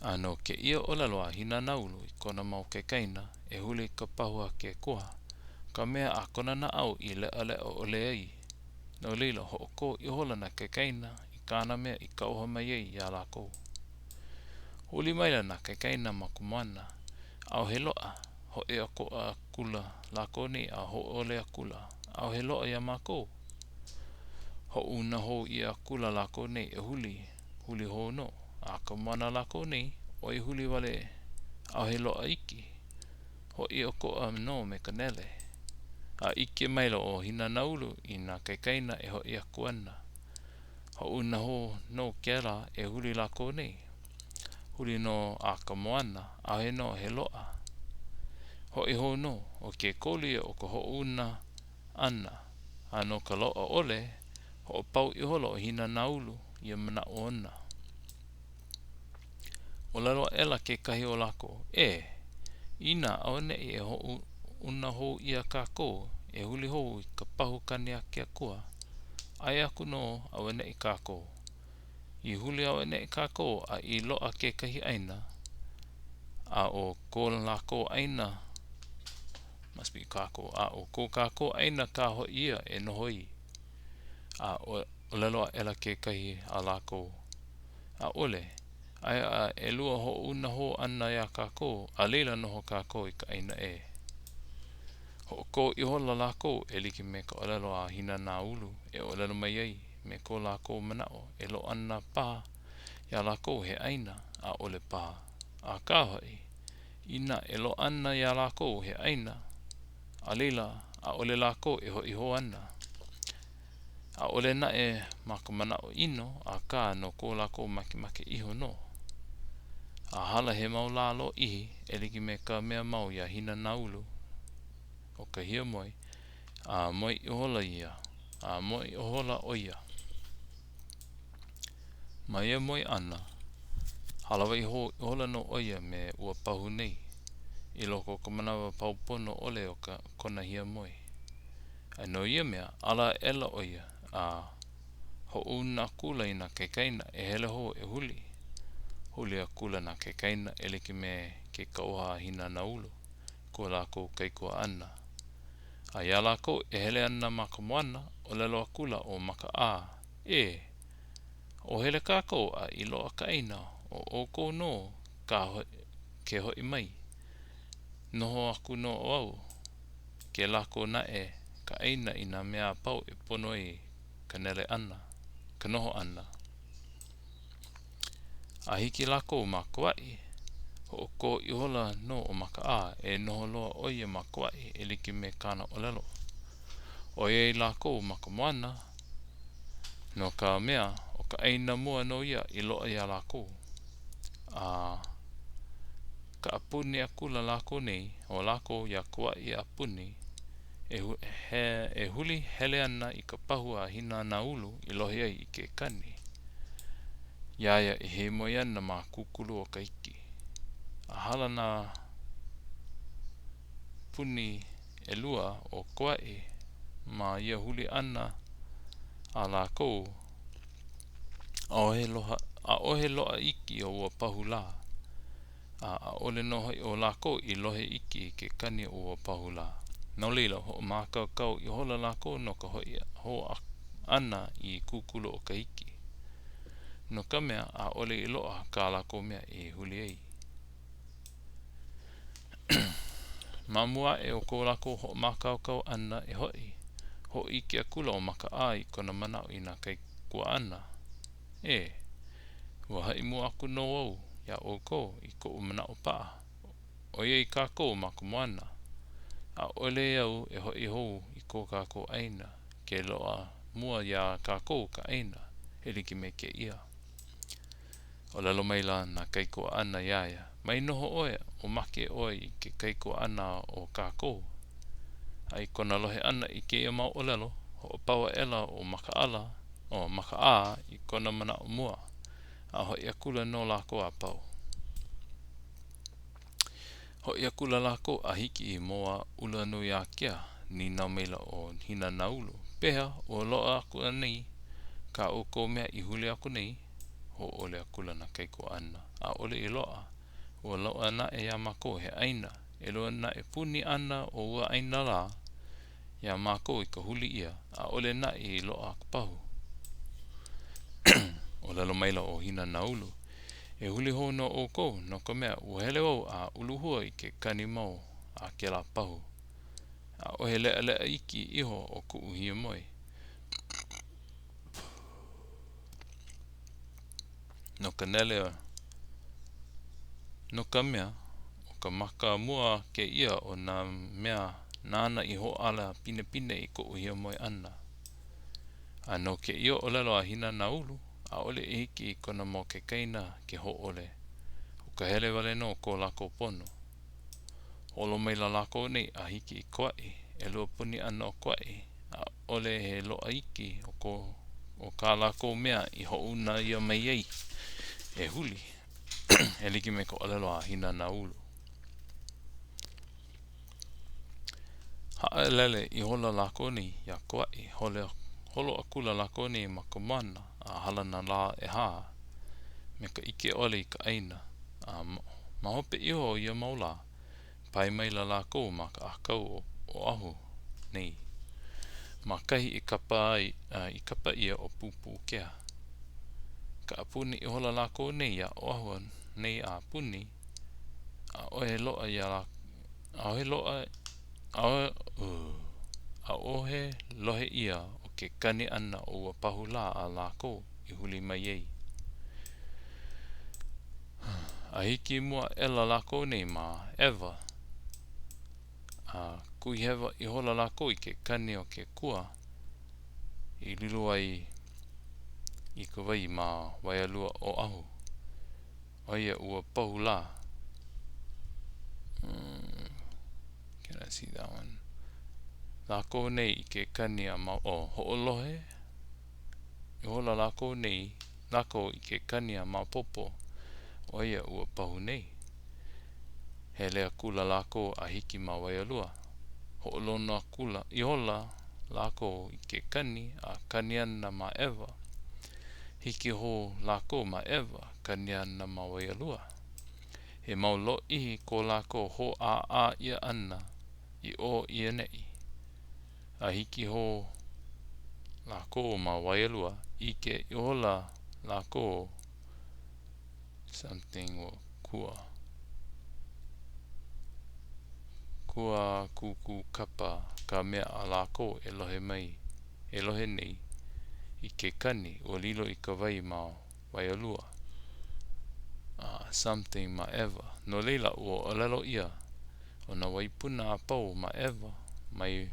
A no kēia ʻōlelo a Hīnānāulu i kona mau kaikaina e huli i ka pahu a ke akua, ka mea a kona naʻau i leʻaleʻa ʻole ai. No laila, hoʻokō ihola nā kaikaina i kāna mea i kauoha mai ai iā lākou. Huli maila nā kaikaina ma ka moana, ʻaʻohe loaʻa. Hoʻi ʻokoʻa akula lākou nei a hōʻole akula, ʻAʻohe loaʻa iā mākou. Hoʻouna hou ʻia akula lākou nei e huli, huli hou nō. A ka moana lākou nei, ʻoi huli wale, ʻaʻohe loaʻa iki. Hoʻi ʻokoʻa nō me ka nele. A ʻike maila ʻo Hīnānāulu i nā kaikaina e hoʻi aku ana. Hoʻouna hou nō kēlā e huli lākou nei. Huli nō a ka moana, ʻaʻohe nō he loaʻa. Hoʻi hou nō, ʻo ke kolu ia o ka hoʻouna ʻana, a no ka loaʻa ʻole, hoʻopau ihola ʻo Hīnānāulu ia manaʻo ona. ʻŌlelo aʻela kekahi o lākou, E! Inā auaneʻi e hoʻouna hou ʻia kākou e huli hou i ka pahu kani a ke akua, ʻae aku nō auaneʻi kākou. I huli auaneʻi kākou a i loaʻa kekahi ʻāina, a ʻo ko lākou ʻāina, must be kākou, a ʻo ko kākou ʻāina kā hoʻi ia e noho ai. A ʻōlelo aʻela kekahi a lākou, ʻAʻole, aia a ʻelua hoʻouna hou ʻana iā kākou, a laila noho kākou i ka ʻāina ʻē. Hoʻokō ihola lākou e like me ka ʻōlelo a Hīnānāulu e ʻōlelo mai ai me ko lākou manaʻo e loaʻa ana paha iā lākou he ʻāina, ʻaʻole paha. Akā hoʻi, inā e loaʻa ana iā lākou he ʻāina, a laila, ʻaʻole lākou e hoʻi hou ana. ʻAʻole naʻe ma ka manaʻo ʻino, akā no ko lākou makemake iho nō. A hala he mau lā lōʻihi, e like me ka mea mau iā Hīnānāulu o ka hiamoe, a moe ihola ia, a moe ihola ʻo ia. Ma ia moe ʻana, hālāwai hou ihola nō ʻo ia me ua pahu nei, i loko o ka manawa pau pono ʻole o kona hiamoe. A no ia mea, ala aʻela ʻo ia, a hoʻouna akula i nā kaikaina e hele hou e huli. Huli akula nā kaikaina e like me ke kauoha a Hīnānāulu, ko lākou kaikuaʻana. A iā lākou e hele ana ma ka moana, ʻōlelo akula ʻo Makaʻā, E! O hele kākou a i loaʻa ka ʻāina, ʻo ʻoukou nō ka ke hoʻi mai. Noho aku nō au, ke lako naʻe ka ʻāina i nā mea a pau e pono ai ka nele ʻana, ka noho ʻana. A hiki lākou ma Kauaʻi, hoʻokō ihola nō ʻo Makaʻā e noho loa ʻo ia ma Kauaʻi e like me kāna ʻōlelo. ʻOiai lākou ma ka moana, no ka mea, ʻo ka ʻāina mua nō ia i loaʻa iā lākou. A kaʻapuni akula lākou nei, ʻo lākou iā Kauaʻi a puni, e, he, e huli hele ana i ka pahu a Hīnānāulu i lohe ai i ke kani. Iā ia e hiamoe ana ma kūkulu o Kahiki. A hala nā puni ʻelua o Kauaʻi ma ia huli ʻana a lākou, ʻaʻohe loha, ʻaʻohe loaʻa iki o ua pahu lā, a ʻaʻole nō hoʻi o lākou i lohe iki i ke kani o ua pahu lā. No laila, hoʻomākaukau ihola lākou no ka hoʻi hou ʻana i kūkulu o Kahiki, no ka mea, ʻaʻole i loaʻa kā lākou mea e huli ai. Ma mua aʻe o ko lākou hoʻomākaukau ʻana e hoʻi, hōʻike akula ʻo Makaʻā i kona manaʻo i nā kaikuaʻana, E, ua haʻi mua aku nō au iā ʻoukou i koʻu manaʻo paʻa, ʻoiai kākou ma ka moana, ʻaʻole au e hoʻi hou i ko kākou ʻāina ke loaʻa mua iā kākou ka ʻāina e like me kēia. ʻŌlelo maila nā kaikuaʻana iā ia, Mai noho ʻoe, o make ʻoe i ke kaikuaʻana o kākou. A i kona lohe ʻana i kēia mau ʻōlelo, hoʻopau aʻela ʻo Makaʻala, ʻo Makaʻā i kona manaʻo mua, a hoʻi akula nō lākou a pau. Hoʻi akula lākou a hiki i Moaʻulanuiākea, nīnau maila ʻo Hīnānāulu, Pehea, ua loaʻa aku anei kā ʻoukou mea i huli aku nei? Hōʻole akula nā kaikuaʻana, ʻAʻole i loaʻa. Ua loaʻa naʻe iā mākou he ʻaina. ʻElua naʻe puni ʻana o ua ʻaina lā iā mākou i ka huli ʻia, ʻaʻole naʻe i loaʻa ka pahu. ʻŌlelo maila ʻo Hina-nā-ulu, E huli hou nō ʻoukou, no ka mea, ua hele wau a uluhua i ke kani mau a kēlā pahu. ʻAʻohe leʻaleʻa iki iho o kuʻu hiamoe. No ka nele, no ka mea, ʻo ka maka mua kēia o nā mea nāna i hoʻāla pinepine i koʻu hiamoe ʻana. A no kēia ʻōlelo a Hina-nā-ulu, ʻaʻole i hiki i kona mau kaikaina ke hōʻole. ʻO ka hele wale nō ko lākou pono. Holo maila lākou nei a hiki i Kauaʻi, ʻelua puni ʻana o Kauaʻi, ʻaʻole he loaʻa iki o ko o kā lākou mea i hoʻouna ʻia mai ai e huli, e like me ka ʻōlelo a Hina-nā-ulu. Haʻalele ihola lākou nei iā Kauaʻi, holo akula lākou nei ma ka moana a hala nā lā ʻehā me ka ʻike ʻole i ka ʻāina, a ma hope iho o ia mau lā, pae maila lākou ma ka ʻākau o Oʻahu nei, ma kahi i kapa ai i kapa ʻia ʻo Pūpūkea. Kaʻapuni ihola lākou nei iā Oʻahu nei a puni, ʻaʻohe loaʻa iā ʻaʻohe loaʻa ʻaʻohe lohe ʻia o ke kani ʻana o ua pahu lā a lākou i huli mai ai. A hiki mua aʻela lākou nei ma ʻEwa, a kuhihewa ihola lākou i ke kani o ke kua i lilo ai i ka wai ma Waialua, Oʻahu. ʻO ia ua pahu lā. Can I see that one? Lākou nei i ke kani a ma oh, hoʻolohe ihola lākou nei, lākou i ke kani a maopopo, ʻo ia ua pahu nei. Hele akula lākou a hiki ma Waialua. Hoʻolono akula ihola lākou i ke kani a kani ana ma ʻEwa. Hiki hou lākou ma ʻEwa, kani ana ma Waialua. He mau lōʻihi ko lākou hōʻāʻā ʻia ʻana i ʻō i ʻaneʻi. A hiki hou lākou ma Waialua, ʻike ihola lākou something ua kua. Kua kūkū kapa ka mea a lākou e lohe mai, e lohe nei i ke kani ua lilo i ka wai ma Waialua. A something ma ʻEwa. No laila, ua ʻōlelo ʻia, ʻo nā wai puna a pau ma ʻEwa, mai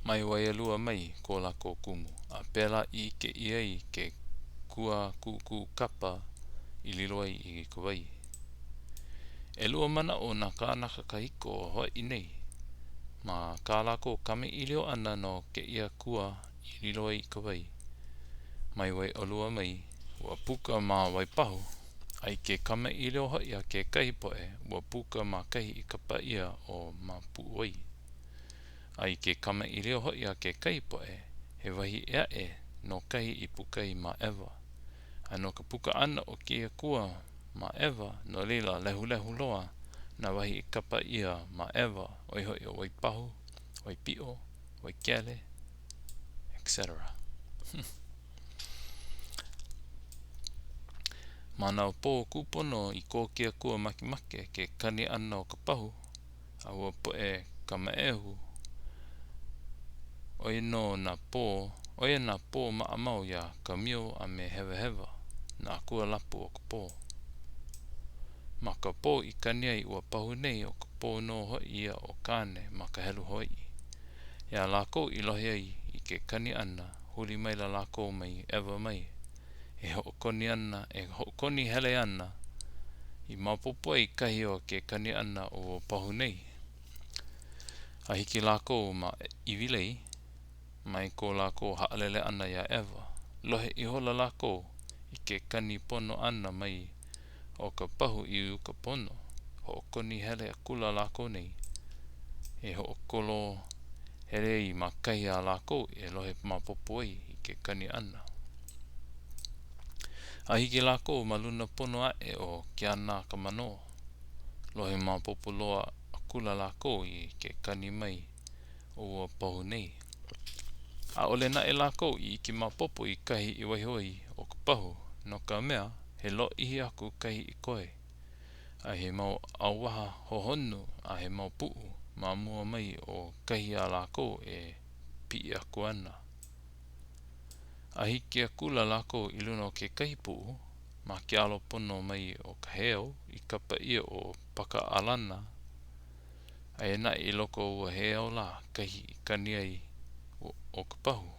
mai Waialua mai ko lākou kumu, a pēlā i ʻike ʻia ai ke kua kūkū kapa i lilo ai i ka wai. ʻElua manaʻo o nā kānaka kahiko o Hawaiʻi nei ma kā lākou kamaʻilio ʻana no kēia kua i lilo ai i ka wai. Mai Waialua mai, ua puka ma Waipahu, a i ke kamaʻilio hoʻi a kekahi poʻe, ua puka ma kahi i kapa ʻia ʻo Māpuʻuwai. A i ke kamaʻilio hoʻi a kekahi poʻe, he wahi ʻē aʻe nō kahi i puka ai ma ʻEwa. A no ka puka ʻana o kēia kua ma ʻEwa, no laila, lehulehu loa nā wahi i kapa ʻia ma ʻEwa, ʻo ia hoʻi ʻo Waipahu, Waipiʻo, Waikele, etc. Ma nā pō kūpono i ko ke akua makemake ke kani ʻana o ka pahu a ua poʻe kamaʻehu, ʻo ia nō nā pō, ʻo ia nā pō maʻamau iā Kamio a me Hewahewa, nā akua lapu o ka pō. Ma ka pō i kani ai ua pahu nei ʻo ka pō nō hoʻi ia o Kāne ma ka helu Hawaiʻi. Iā lākou i lohe ai i ke kani ʻana, huli maila lākou mai ʻEwa mai, e hoʻokoni ana, e hoʻokoni hele ana, i maopopo ai kahi o ke kani ʻana o ua pahu nei. A hiki lākou ma Iwilei, mai ko lākou haʻalele ʻana iā ʻEwa, lohe ihola lākou i ke kani pono ʻana mai o ka pahu i uka pono, hoʻokoni hele akula lākou nei, e hoʻokolo hele ai ma kahi a lākou e lohe maopopo ai i ke kani ʻana. A hiki lākou ma luna pono aʻe o Keanaakamanō, lohe maopopo loa akula lākou i ke kani mai o ua pahu nei. ʻAʻole naʻe lākou i ʻike maopopo i kahi i waiho ai ʻo ka pahu, no ka mea, he lōʻihi aku kahi i koe, a he mau ʻauwaha hohonu a he mau puʻu ma mua mai o kahi a lākou e piʻi aku ana. A hiki akula lākou i luna o kekahi puʻu, ma ke alo pono mai o ka heiau i kapa ʻia ʻo Pakaʻalana, aia naʻe i loko o ua heiau lā kahi i kani ai ʻo ka pahu.